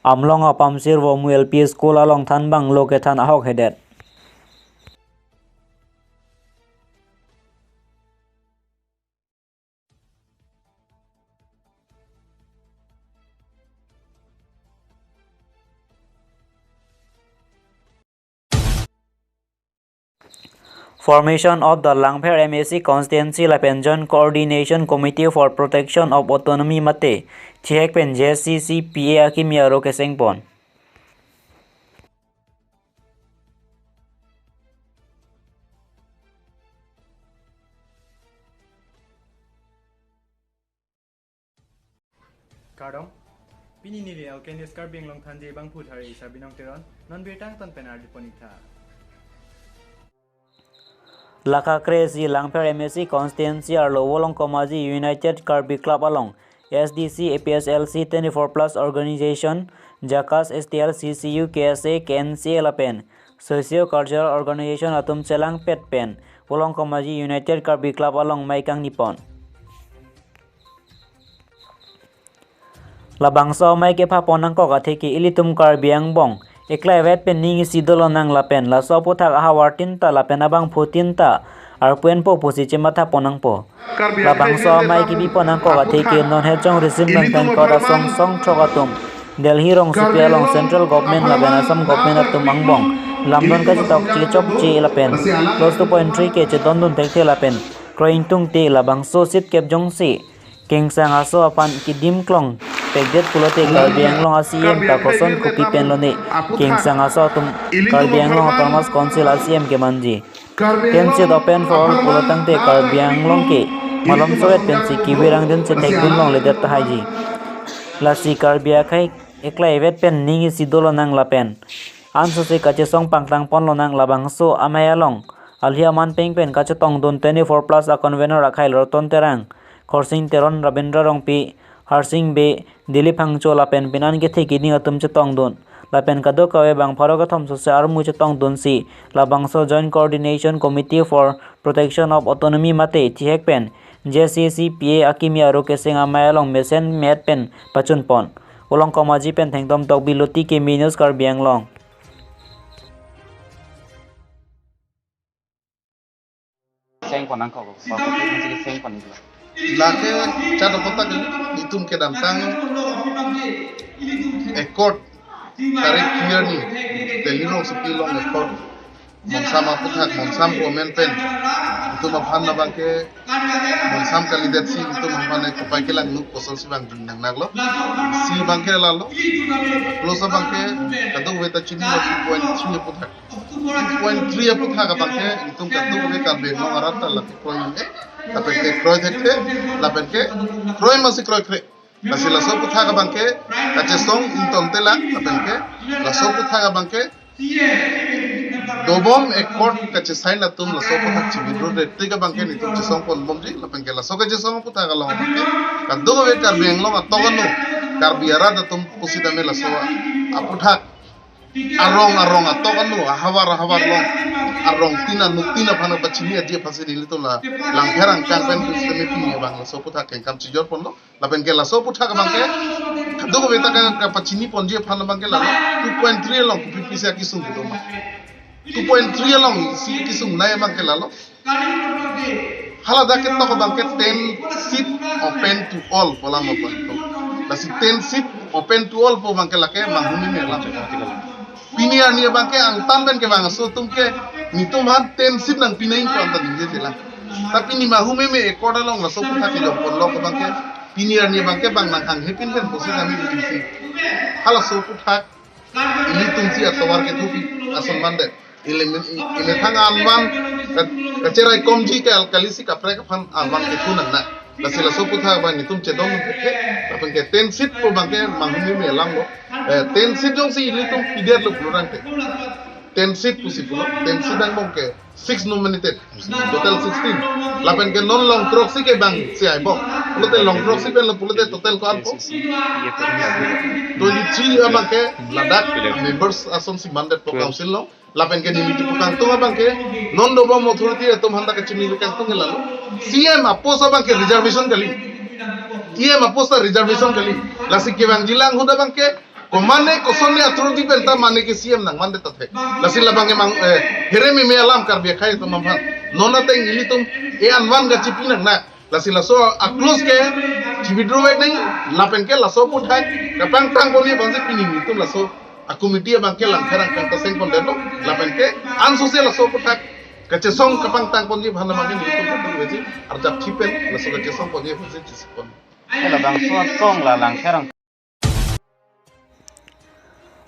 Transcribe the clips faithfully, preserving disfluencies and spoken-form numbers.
Amlong apamsir Vomu L P School along thanbang lo kethan ahokhedet. Formation of the Langpher M A C Constituency lapen Joint Coordination Committee for Protection of Autonomy mate chihek pen J C C P A akimi aro kesengpon. Kardom, pini neli L K News Karbi Anglong Thanji abangphu thari Isa Binong Teron, non birta angton pen ardi pon-ik tha. Lake kre-isi Langpher M A C Constituency arlo Volongkom Aji United Karbi Club along S D C, A P S L C, twenty-four plus organization, JACAS, S T L, C C U, K S A, K N C A lapen socio cultural organization atum chelangpet pen Volongkom Aji United Karbi Club along amei kangnipon. Labangso amei kepapon nangkok athe ke ilitum Karbi angbong eklai vet pen ning isi dolonang lapen laso aputhak ahavar tin ta lapen abangphu tin ta arpu enpo pusi chemathapon nangpo. Labangso amei kepipon nangkok athe ke non het jong risim nangtangkot asong song throk atum Delhi rongsopi along central government lapen Assam government atum angbong lamdon kachethok chechokche lapen clause two point three ke chedondun thekthe lapen kroi ingtungte labangso sitkep jongsi kengsang aso aphan kedim klong pekdet pulote Karbi Anglong a-C E M ta koson kopi pen lone kengsang aso atum Karbi Anglong Autonomous Council a-C E M kemanji. Ten seat open for all pulo tangte Karbi Anglong ke malom sovet pensi kevirang den chethekdun longledet tahaiji. Lasi Karbi akhei eklai vet pen ning isi dolonang lapen ansose kachesong pangtang ponlonang labangso amei along alhi aman peng pen kachetongdun twenty-four plus a-convenor akhai Roton Terang, Khorsing Teron, Rabindra Rongpi, Harsing Bey, Dilip Phangcho lapen pinan kethe keding atum chetongdun. Lapen kadokave bang pharo kethom sose armu chetongdunsi labangso Joint Coordination Committee for Protection of Autonomy mate chihek pen J C C P A akimi aro keseng amei along mesen met pen pachunpon. Volongkom Aji pen Thengtom Tokbi, Luti Kimi News Karbi Anglong. Sengpon nangkok, Bapak Presiden sih sengpon itu. Lake chado kota ke itum kedamtang accord tarik clear ni Delhi rongsopi along accord monsam aputhak monsam pu amen pen itum aphan abangke monsam kalidet si itum aphan kopai kelang nuk kosol si bang dun nang naglo si abangke lalo plus abangke kadokave ta chini lo two point three aputhak. Point three aputhak abangke itum kadokave Karbi Anglong arat ta lake kroi un-e, lapen ke kroi thekthe, lapen ke kroi masi kroikre. Lasi laso aputhak abangke kachesong ingtongte lang, lapen ke laso aputhak abangke dobom accord kachesign atum laso aputhak chibi dro de tik abangke nitum chesongponbomji, lapen ke laso kachesong aputhak along abangke kadokave Karbi Anglong atok anu Karbi arat atum pusitame laso aputhak arong arong atok anu ahavar ahavar along arong tin anut tin aphan pachini aji aphansi nelitum la Langpher angkang pen pusitame pini abang laso aputhak kengkam chijorponlo lapen ke laso aputhak abangke kadokave ta ka, kapachiniponji aphan abangke lalo two point three along kopi pisi akesung kedo ma two point three along isi kesung nai abangke lalo Hala dak ketok abangke ten seat open to all pu alam abang. Lasi ten seat open to all pu abangke lake manghumeme alam. Pini arni abangke angtan pen kevang aso atum ke nitum aphan ten seat nangpinang pu angtan ningje lang. Tapi ni manghumeme accord along laso aputhak kejongponlo abangke pini arni abangke bang nanghanghe pin pen pusi kami isi. Halaso aputhak ilitumsi atovar kethupi ason mandet. Ili, ili thang anvan ka, kacheraikomji ke alkalisi kaprek aphan anvan kethu nang na. Lasi laso aputhak abang nitum chedong ke, lapen ke ten seat pu abangke manghumeme alam lo. Eh, ten seat jongsi ilitum pidetlo pulo tangte. Ten seat pusi pulo, ten seat angbong ke six nominated, total sixteen. Lapen ke non long throksi ke bang si aibong. Pulote long throksi pen lo pulote total ko-an po? Twenty-three abangke ladak members asonsi mandet po council along. Lapen ke neli kipu kangtung abangke non dobom authority atum aphan ta kachini kangtung ke lalo. C M apost abangke reservation kali. E M apost ta reservation kali. Lasi kevangji lang ahut abangke Komane kosonne atur di penta mane ke C M nangman det tahai. Lasi labang emang, eh, here meme alam Karbi akhei atum aphan. Non ateng ilitum e anvan kachipi nang na. Lasi laso a-clause ke chi-withdraw vek nang, lapen ke laso aphuthak kapangtang ponji aphansi pini ilitum laso a-committee abang ke langpher angkang ta seng pondetlo, lapen ke anso se laso aphuthak kachesong kapangtang ponji aphan abang ke ilitum kadung vesi arjap chipen laso kachesong ponji aphansi chisipon. Labangso asong la langpher ang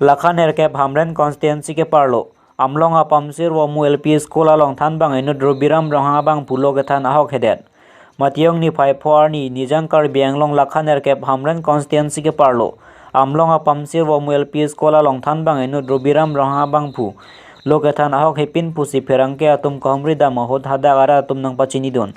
Lakha nerkep Hamren constituency keparlo Amlong Apamsir Vomu L P School along thanbang inut Rubiram Ronghang abangphu lo kethan ahok hedet. Matiyong niphai pho arni Nijang Karbi Anglong Lakha nerkep Hamren constituency keparlo Amlong Apamsir Vomu L P School along thanbang inut Rubiram Ronghang abangphu lo kethan ahok hepin pusi pherangke atum kahumri dam ahut hadak arat atum nangpachinidun.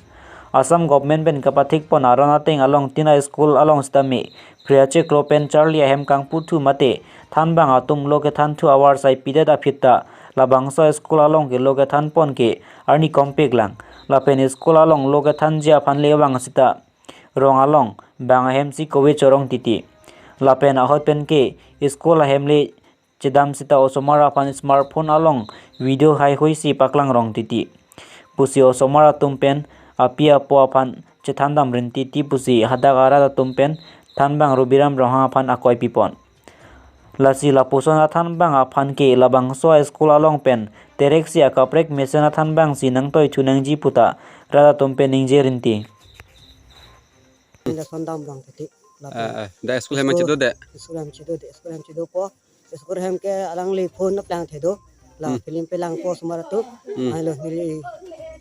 Assam government pen kapathikpon aron ateng along tina school along sitame phre achiklo pen charli ahem kangputhu mate thanbang atum lo kethanthu avarsai pidet aphi ta labangso school along ke lo kethanpon ke arni kompik lang. Lapen school along lo kethanji aphan le vang sita rong along bang ahem si kove chorong titi. Lapen ahut pen ke school ahem le chedam sita osomar aphan smartphone along video haihui si paklang rong titi pusi osomar atum pen api apo aphan chethandam rin titi pusi hadak arat atum pen thanbang Rubiram Ronghang aphan akoi pipon. Lasi lapuson athanbang aphan ke labangso a-school along pen terek si akaprek mesen athanbang si nangtoithu nangji puta rat atum pen ningje rinti. Nda sondam bang titi. Ah, ah. Da school hem chedo de. School hem chedo de. School hem chedopo. School hem ke alangli phone nangplang thedo. La Hmm. Film pelangpo osomar atum. Hmm. Ahilo neli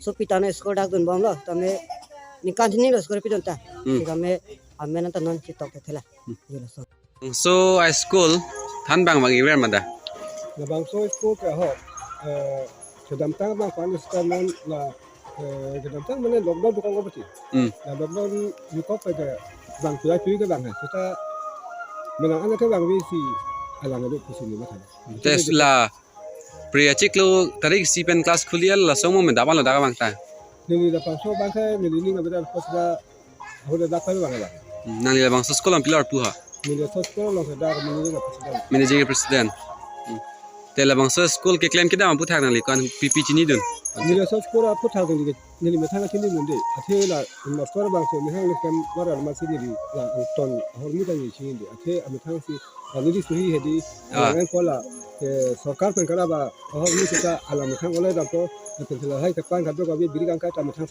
sopi ta ne school dak dunbomlo. Tame ningkan hini lo school pidun ta. Hmm. Tame amen ta non chitok thela. Hmm. Jelo so. So a-school thanbang bang iver mada. Labangso school ke ho, eh, kedamtang bang pan school non la, eh, kedamtang mane lockdown dukang ko pati. Hmm. La lockdown yukok pe ke bang pia pia ke bang hai. Kita menang anak ke bang V C alang ada pusing ni mata. Tes la phre achiklo tarik isi pen class khulial laso mo me daban lo dak bang ta. Neli labangso bang ke neli ning abeda pas ba Ahule dak kami bang bang. Hmm, nangli labangso school along pilo arpu ha? Neli so school along ke dak managing president. Managing president. Hmm. Te labangso school keklem kedam aphuthak nangli ko-an pipi chinidun? Neli so school aphuthak neli ke, neli methang chinidun de. Athe la master bang si methang le kem waral masi neli la angton ahormu ta neli chini de. Athe amethang si, ah, neli suhi hedi, Ah. Alang ko la, eh, sorkar pen kala ba, ahormu sita alang methang olai dampo, pen sila hai kepan kadok abi biri kangkai ta methang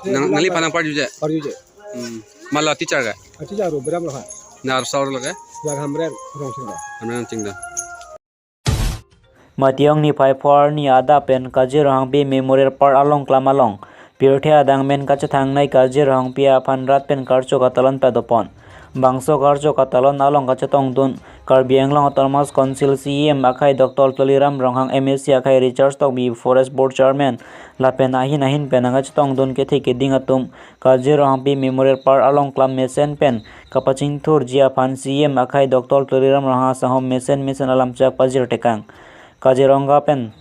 Nang, nangli phan nangparjuje? Parjuje. Hmm. Mala teacher ke? Teacher Rubiram Ronghang. Na arsa arlo ke? Lag Hamren Rongchingda. Hamren Rongchingda. Matiyong niphai pho arni adap pen Kaji Ronghangpi Memorial Park along kelam along pirthe adang men kachethangnei Kaji Ronghangpi aphan rat pen karcho katalon padopon. Bangso karcho katalon along kachetongdun Karbi Anglong Autonomous Council C E M akhai Doctor Tuliram Ronghang, M A C akhai Richard Tokbi, Forest Board Chairman, lapen ahin ahin pen nangkachetongdun kethe keding atum Kaji Ronghangpi Memorial Park along kelam mesen pen kapachingthurji aphan C E M akhai Doctor Tuliram Ronghang asanghom mesen mesen alamchak pajirtekang. Kaziranga pen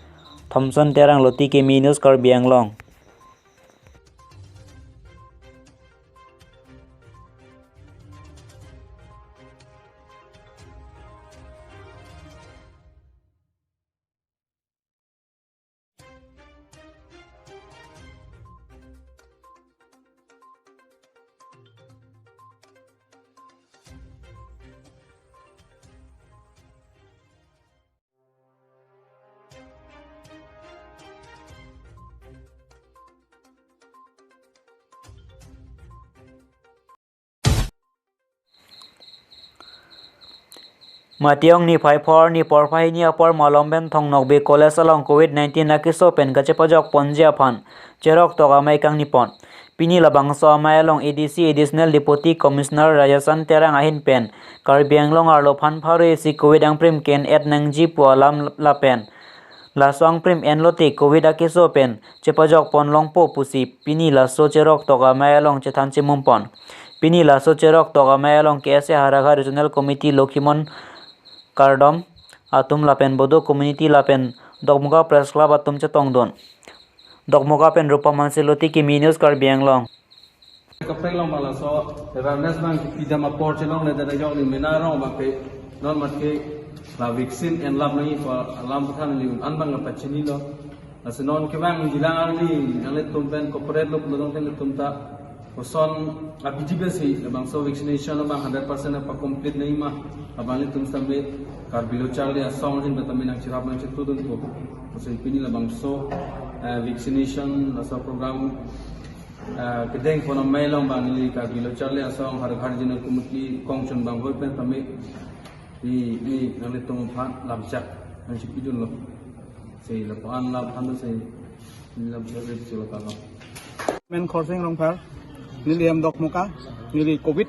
Thomson Terang, Loti Kimi News, Karbi Anglong. Matiyong niphai pho arni porphai hini apor malom pen Thong Nokbe College along covid nineteen akeso pen kachepajokponji aphan cheroktok amei kangnipon. Pini labangso amei along A D C, Additional Deputy Commissioner Rajasan Terang ahin pen Karbi Anglong arlo phan pharo isi covid angprim ke-en-et nangji pu alam lapen laso angprim enlote covid akeso pen chepajokpon longpo pusi pini laso cheroktok amei along chethan chimumpon. Pini laso cheroktok amei along K S A Howraghat Regional Committee Lokhimon Kardom atum lapen Bodo Community lapen Dokmoka Press Club atum chetongdun. Dokmoka pen Rupam Hanse, Loti Kimi News, Karbi Anglong. Kaprek along bang laso awareness bang pidam apor chelongledet ajok ni mena arong bang pe Non mat ke la vaccine enlap nangji pu alam aphan neli un-an abang pachinilo. Lasi non kevang jilang arni nanglitum pen corporate lo pulo tangte nelitum ta koson abiji pensi labangso vaccination abang hundred percent apa complete nangji ma, abang nelitum sampai Karbi Lo Charli Asong ahin pen tame nangcherap nangchetudunpo. Lasi pini labangso, eh, vaccination laso program, eh, kedeng pon amei along abang neli Karbi Lo Charli Asong Har Ghar General Committee kongchun abang hoi pen tame i, i nanglitum aphan lamchak nangchipidunlo. Si lapu-an laphan si lamchak ri chilo kalo. Men Khorsing Rongphar, neli hem Dokmoka, neli covid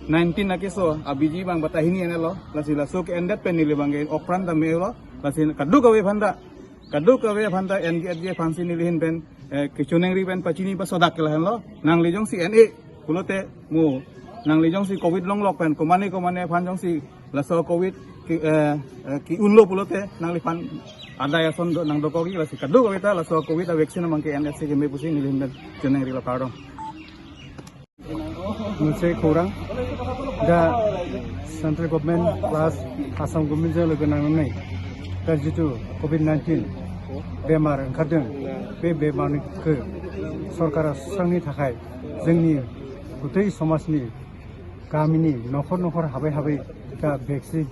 nineteen akeso abiji abang bata hini enlo, lasi laso ke-endet pen neli abang ke okpran ta melo, lasi kadokave aphan ta, kadokave aphan ta N G H G aphansi neli ahin pen, eh, kechoningri pen pachini pasodak ke lahenlo, nangli jongsi N A pulote mo, nangli jongsi covid longlok pen komane komane aphan jongsi laso covid ke, eh, eh, ke-unlo pulote nangliphan adai ason do nangdokokji, lasi kadokave ta laso covid a vaccine abang ke-en-etsi keme pusi neli ahin pen choningrilo, kardom. Mosi khorang, da central government plus Assam government jalo kenang nai, da jitu covid nineteen bemar angkardeng, be bemar ni ke sorkar sangni thakhai jengni gutei somaj ni, kami ni, nokhor nokhor habai habai ta vaccine,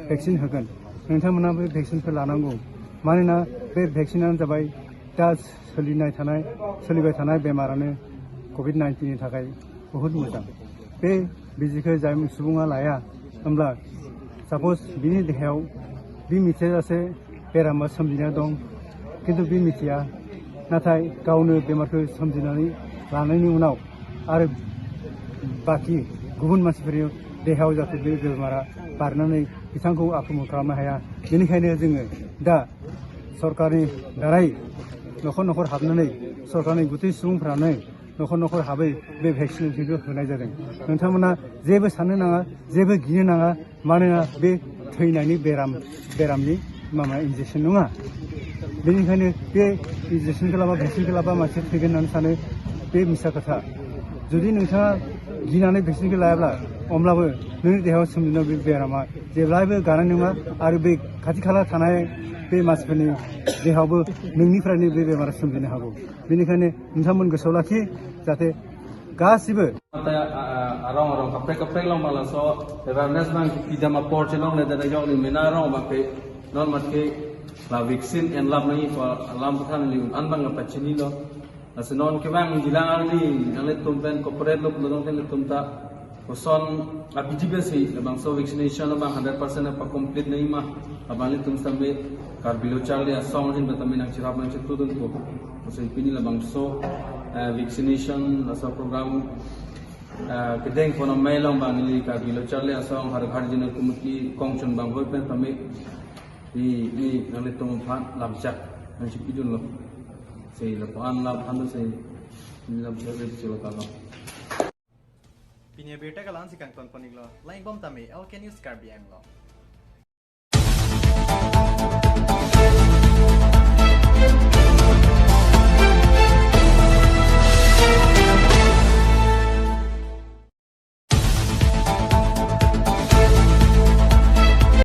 vaccine hogan. Nangthamna be vaccine ke lananggo. Manina be vaccine an jabai ta solinai thanai, solibai thanai bemar ane covid nineteen ni thakhai bahut mojang. Be biji ke jai subunga laya, ambla suppose bini dehao, bi mithe ase beram samjina dong, kintu bi mithiya, nathai kaunu bemar ke samjinani lanani unau, ar baki gubun mansi peri dehao jatu be bemar parnani bisangko apu mukrama haya. Bini khaine jeng da sorkar ni darai nokhor nokhor hapnani, sorkar ni gutei subung pranai nokhor nokhor habai be vaccine thik honai jadeng. Nangthamna jebe sanu nanga, jebe gini nanga, manena be thoinani beram, beram ni mama injection nunga. Benikhaine be injection kelaba, vaccine kelaba masi thoigen nang sanu be misa katha. Jodi nangtha ginani vaccine kelabla, omlabo nini dehao sumdino be berama, jeblai be gana nunga, aru be khati khala thanai be mas peni dehao bo nini prani be bemar sumdino habo. Benikhaine nangthamun gosolaki jate gasibe. Mate, a, a, arong arong kaprek kaprek along abang laso awareness abang pidam apor chelongle, da yok ni mena arong abang ke non mat ke la vaccine enlap nangji pu alam aphan neli un-an abang pachinilo. Lasi non kevang jilang arni nanglitum pen corporate lo pulo tangte nelitum ta koson abiji pensi labangso vaccination abang hundred percent apa complete nangji ma, abang nelitum sampai Karbi Lo Charli Asong ahin pen tame nangcherap nangchetudunpo. Lasi pini labangso, eh, vaccination laso program, eh, kedeng pon amei along abang neli Karbi Lo Charli Asong Har Ghar General Committee kongchun abang hoi pen tame i, i nanglitum aphan lamchak nangchipidunlo. Si lapu-an laphan si lamchak ri chilo kalo. Pini abirta ke la-ansi kangton pon-iklo, lang-ik bom tame L K News Karbi Anglong.